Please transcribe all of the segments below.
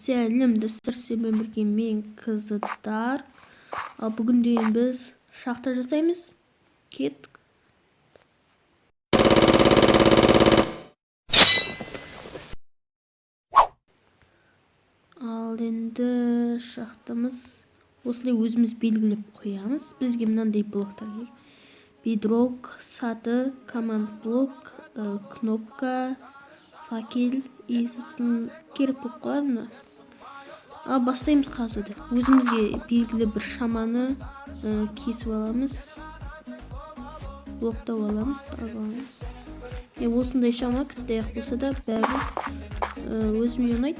Сәлем, достар, сіздермен бірге мен, Кызыдар. Ал бүгін деген біз шахта жасаймыз. Кеттік. Ал енді шахтамыз осылай өзіміз белгілеп қоямыз. Бізге мынандай блоктар керек. Бедрок, саты, команд блок, кнопка, факел и сосын керек болып қалар мына. Ал бастаймыз қазуды. Өзімізге белгілі бір шаманы кесіп аламыз. Блоктап аламыз, алып аламыз. Осындай шама кітті аяқ болса да бәрі өзіме ұнайды.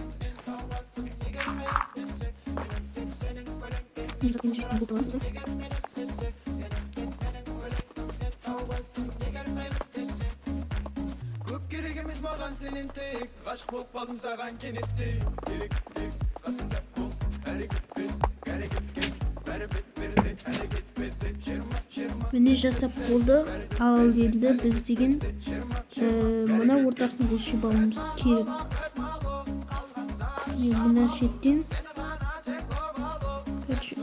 Көп керек емес маған сенен тек. Ғашық болып қалдым саған кенеттей. Керек тек қасымда бол, әрекет ет, әрекетке. Бәрі бет берді, әрекет бетті. Жиырма, жиырма. Міне, жасап болды. Ал енді біз деген мына ортасын өлшеп алуымыз керек. Міне, мына шеттен, короче,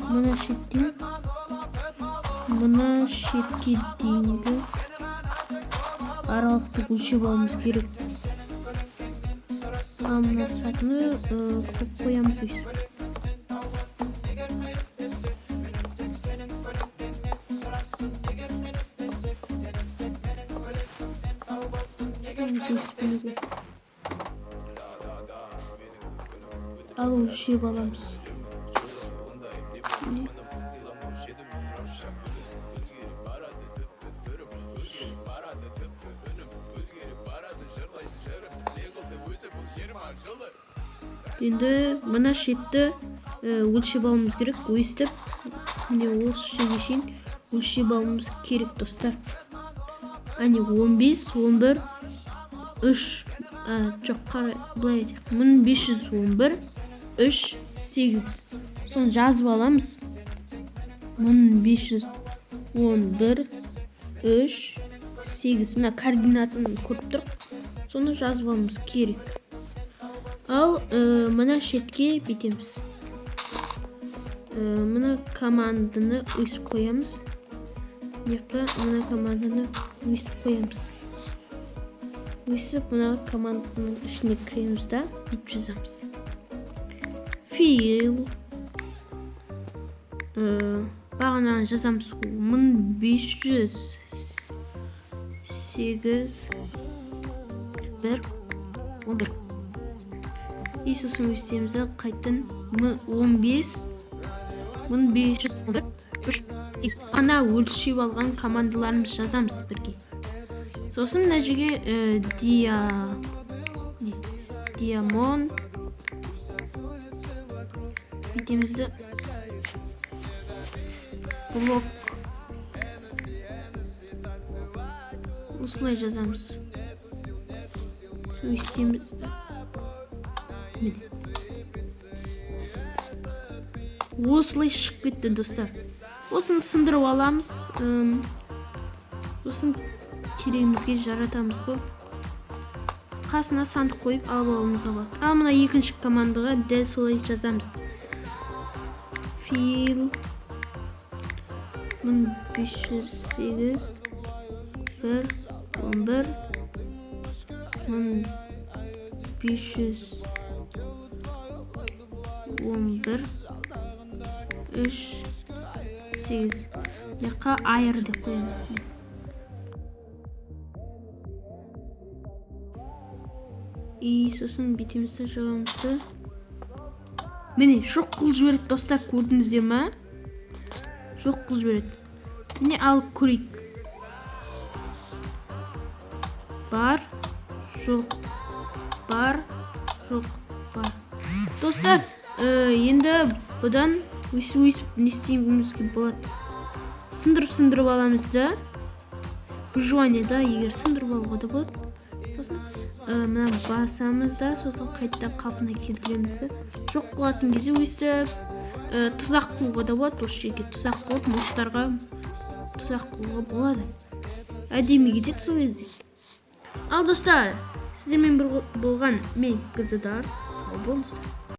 мына шеттен мына шетке дейінгі аралықты өлшеп алуымыз керек. Ал мына сатыны қойып қоямыз өйстіп. Өйстіп мінекей. Ал өлшеп аламыз. Міне. Енді мына шетті өлшеп алуымыз керек. Өйстіп міне, осы жерге шейін өлшеп алуымыз керек, достар. Әне, 15, 11, 3, жоқ, қара, былай айтайық, 1511, 3, 8. Соны жазып аламыз. 1511, 3, 8. Мына координатын көріп тұрық. Соны жазып алуымыз керек. Ал мына шетке бүйтеміз. Мына команданы өйстіп қоямыз. Мына жаққа мына команданы өйстіп қоямыз. Өйстіп мына команданың ішіне кіреміз да, бүйтіп жазамыз. Fill. Бағана жазамыз 1508, 1, 11. И сосын өстеміз да, қайтадан 15, 1511, 3, 8. Ана өлшеп алған командаларымызды жазамыз бірге. Сосын мына жерге не, диамон бүйтеміз де, блок осылай жазамыз. Өстеміз. Міне. Осылай шығып кетті, достар. Осыны сындырып аламыз. Сосын керегімізге жаратамыз ғой. Қасына сандық қойып алып алуымызға болады. Ал мына екінші командаға дәл солай жазамыз. Fill 1508, 1, 11, 1511, 3, 8. Мына жаққа айыр деп қоямыз. И сосын бүйтеміз де, жағамыз да. Міне, жоқ қылып жібереді, достар, көрдіңіздер ма? Жоқ қылып жібереді. Міне, алып көрейік. Бар, жоқ, бар, жоқ, бар. Достар, енді бұдан өйстіп не істеуімізге болады? Сындырып-сындырып аламыз да. Выживание да, егер сындырып алуға да болады. Сосын мына басамыз да, сосын қайтадан қалпына келтіреміз да. Жоқ қылатын кезде өйстіп тұзақ қылуға да болады. Осы жерге тұзақ қылып, мобтарға тұзақ қылуға болады. Әдемі кетеді сол кезде. Ал достар, сіздермен бір болған мен, Кызыдар. Сау болыңыздар.